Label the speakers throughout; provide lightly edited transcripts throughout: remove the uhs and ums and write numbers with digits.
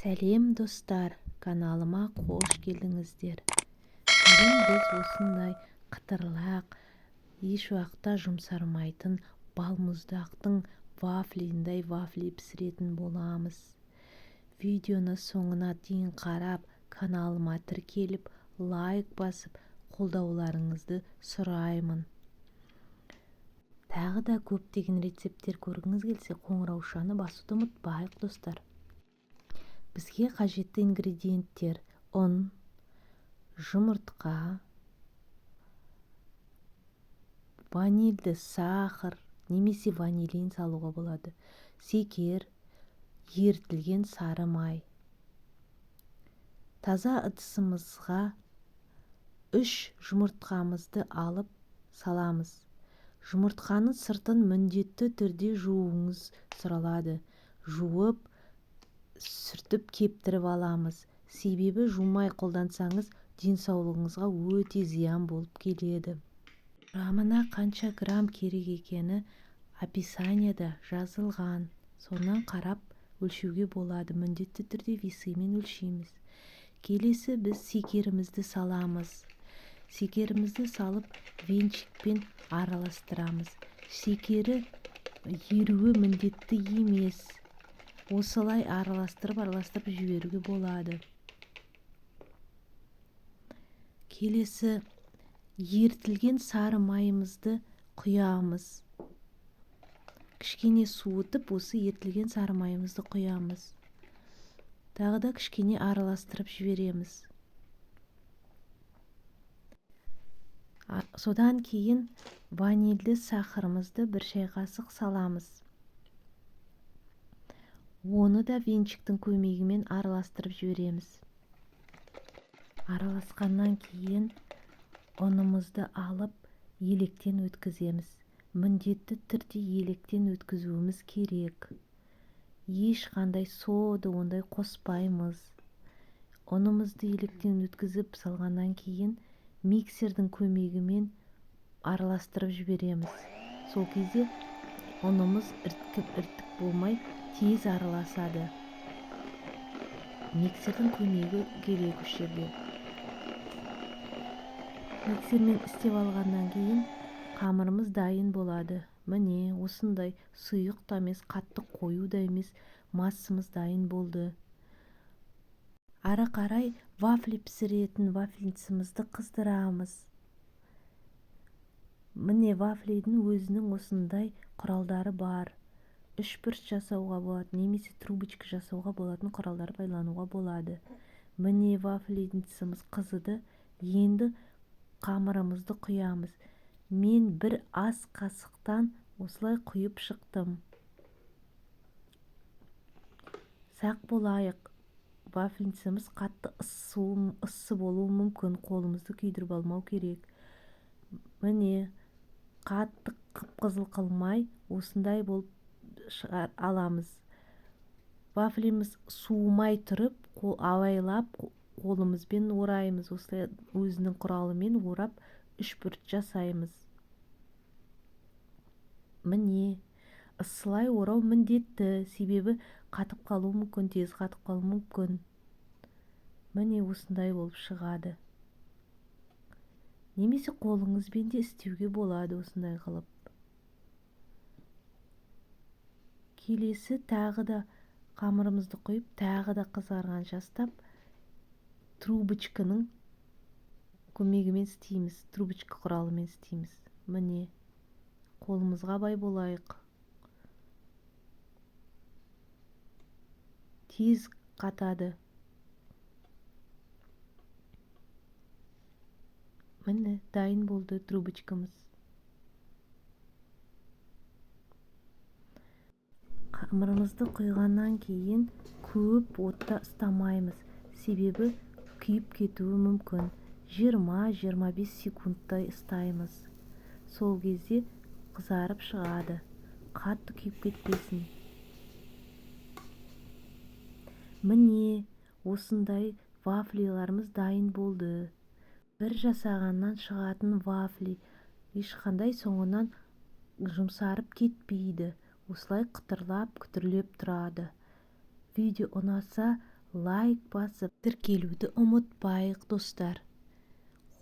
Speaker 1: Сәлем, достар! Каналыма қош келдіңіздер! Бүгін біз осындай қытырлақ, еш уақытта жұмсармайтын балмұздақтың вафлиндай вафли пісіретін боламыз. Видеоны соңына дейін қарап, каналыма тіркеліп, лайк басып, қолдауларыңызды сұраймын. Тағы да көптеген рецепттер көргіңіз келсе, қоңыраушаны басуды ұмытпайық, достар. Бізге қажетті ингредиенттер: ұн, жұмыртқа, ванильді сахар немесе ванилин салуға болады, секер, ерітілген сары май. Таза ыдысымызға 3 жұмыртқамызды алып саламыз. Жұмыртқаның сыртын міндетті түрде жууыңыз сұралады. Жуып, сүртіп кептіріп аламыз. Себебі жумай қолдансаңыз, денсаулығыңызға өте зиян болып келеді. Құрамына қанша грамм керек екені описанияда жазылған. Сонан қарап өлшеуге болады. Міндетті түрде весымен өлшейміз. Келесі біз секерімізді саламыз. Секерімізді салып, венчикпен араластырамыз. Секері еруі міндетті емес. Осылай араластырып жіберуге болады. Келесі ерітілген сары майымызды құямыз. Кішкене суытып, осы ерітілген сары майымызды құямыз. Тағы да кішкене араластырып жібереміз. Содан кейін ванильді сахарымызды 1 шай қасық саламыз. Оны да венчиктің көмегімен араластырып жібереміз. Араласқаннан кейін ұнымызды алып електен өткіземіз. Міндетті түрде електен өткізуіміз керек. Ешқандай сода ондай қоспаймыз. Ұнымызды електен өткізіп салғаннан кейін миксердің көмегімен араластырып жібереміз. Сол кезде ұнымыз іртік болмай тез араласады. Миксердің көмегі керек осы жерде. Миксермен істеп алғаннан кейін қамырымыз дайын болады. Міне, осындай сұйық та емес, қатты қою да емес, массамыз дайын болды. Ары қарай вафли пісіретін вафельницамызды қыздырамыз. Міне, вафлидің өзінің осындай құралдары бар. Үш бұрыш жасауға болады, немесе трубочка жасауға болатын құралдар пайдалануға болады. Міне, вафельницамыз қызыды. Енді қамырымызды құямыз. Мен бір ас қасықтан осылай құйып шықтым. Сақ болайық. Вафельницамыз қатты ыссы болуы мүмкін. Қолымызды күйдіріп алмау керек. Міне, қатты қып-қызыл қылмай осындай болып шығар аламыз. Вафлиміз суымай тұрып, абайлап қолымызбен ораймыз. Осылай өзінің құралымен орап үш бұрыш жасаймыз. Міне, ысылай орау міндетті, себебі қатып қалуы мүмкін, тез қатып қалуы мүмкін. Міне, осындай болып шығады. Немесе қолыңызбен де істеуге болады осындай қылып. Келесі тағы да қамырымызды құйып, тағы да қызарғанша ұстап, трубочканың көмегімен істейміз, трубочка құралымен істейміз. Міне, қолымызға бай болайық. Тез қатады. Міне, дайын болды трубочкамыз. Қамырымызды құйғаннан кейін көп отта ұстамаймыз, себебі күйіп кетуі мүмкін. 20-25 секундтай ұстаймыз. Сол кезде қызарып шығады. Қатты күйіп кетпесін. Міне, осындай вафлиларымыз дайын болды. Бір жасағаннан шығатын вафли ешқандай соңынан жұмсарып кетпейді. Осылай қытырлап, күтірлеп тұрады. Видео ұнаса, Лайк басып, тіркелуді ұмытпайық, достар.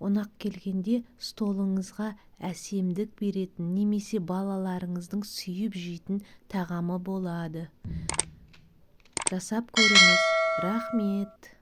Speaker 1: Қонақ келгенде столыңызға әсемдік беретін немесе балаларыңыздың сүйіп жейтін тағамы болады. Жасап көріңіз. Рахмет.